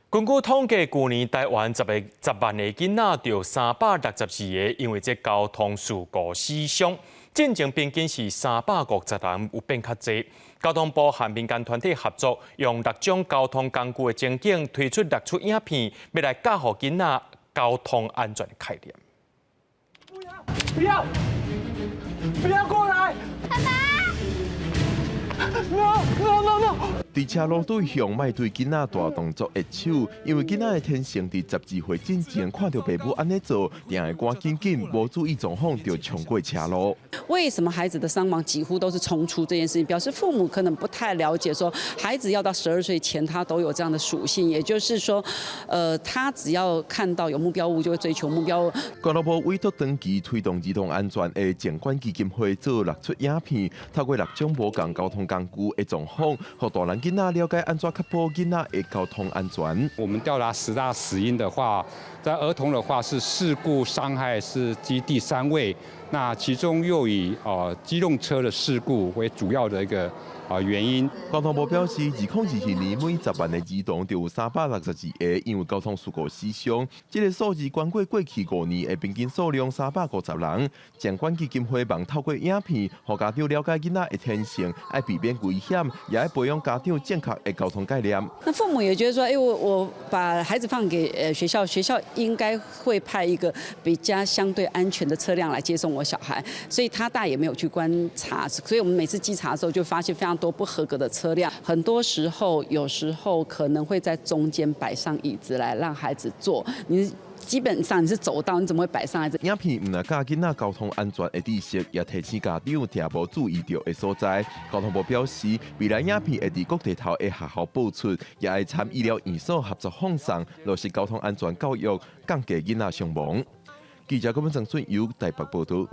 根據統計，舊年台灣10萬個囡仔，就362個因為這交通事故死傷。進前平均是350人，有變較濟。交通部和民間團體合作，用六種交通工具的情景推出六齣影片，欲來教予囡仔交通安全的概念。不要！不要！不要過來！爸爸！ No no no no！佇車路對向莫對囡仔大動作揮手，因為囡仔的天性佇12歲進前看著爸母按呢做，定會趕緊緊，無注意狀況就衝過車路。為什麼孩子的傷亡幾乎都是衝出這件事情？表示父母可能不太了解，說孩子要到12歲前，他都有這樣的屬性，也就是說，他只要看到有目標物，就會追求目標物。交通部委託長期推動兒童安全的靜觀基金會做六齣影片，透過六種無仝交通工具的狀況，予大人囡仔了解按怎確保囡仔的交通安全。我們調查十大死因的話，在兒童的話是事故傷害是居第三位，那其中又以機動車的事故為主要的一個原因。交通部表示，2024年每10萬個兒童就有362個因為交通事故死傷，這個數字懸過過去5年的平均數量350人。靜觀基金會望透過影片，予家長了解囡仔的天性，愛避免危險，也愛培養家長正確的交通概念。那父母也覺得說，哎，我把孩子放給學校，學校應該會派一個比較相對安全的車輛來接送我小孩，所以他大也沒有去觀察，所以我們每次稽查的時候就發現非常多不合格的車輛，很多時候有時候可能會在中間擺上椅子來讓孩子坐，你基本上你是走道，你怎麼會擺上來？影片毋但教囡仔交通安全的知識，也提醒家長定無注意著的所在。交通部表示，未來影片會佇各地頭的學校播出，也會參醫療院所合作放送，落實交通安全教育，降低囡仔傷亡。記者郭文曾俊由台北報道。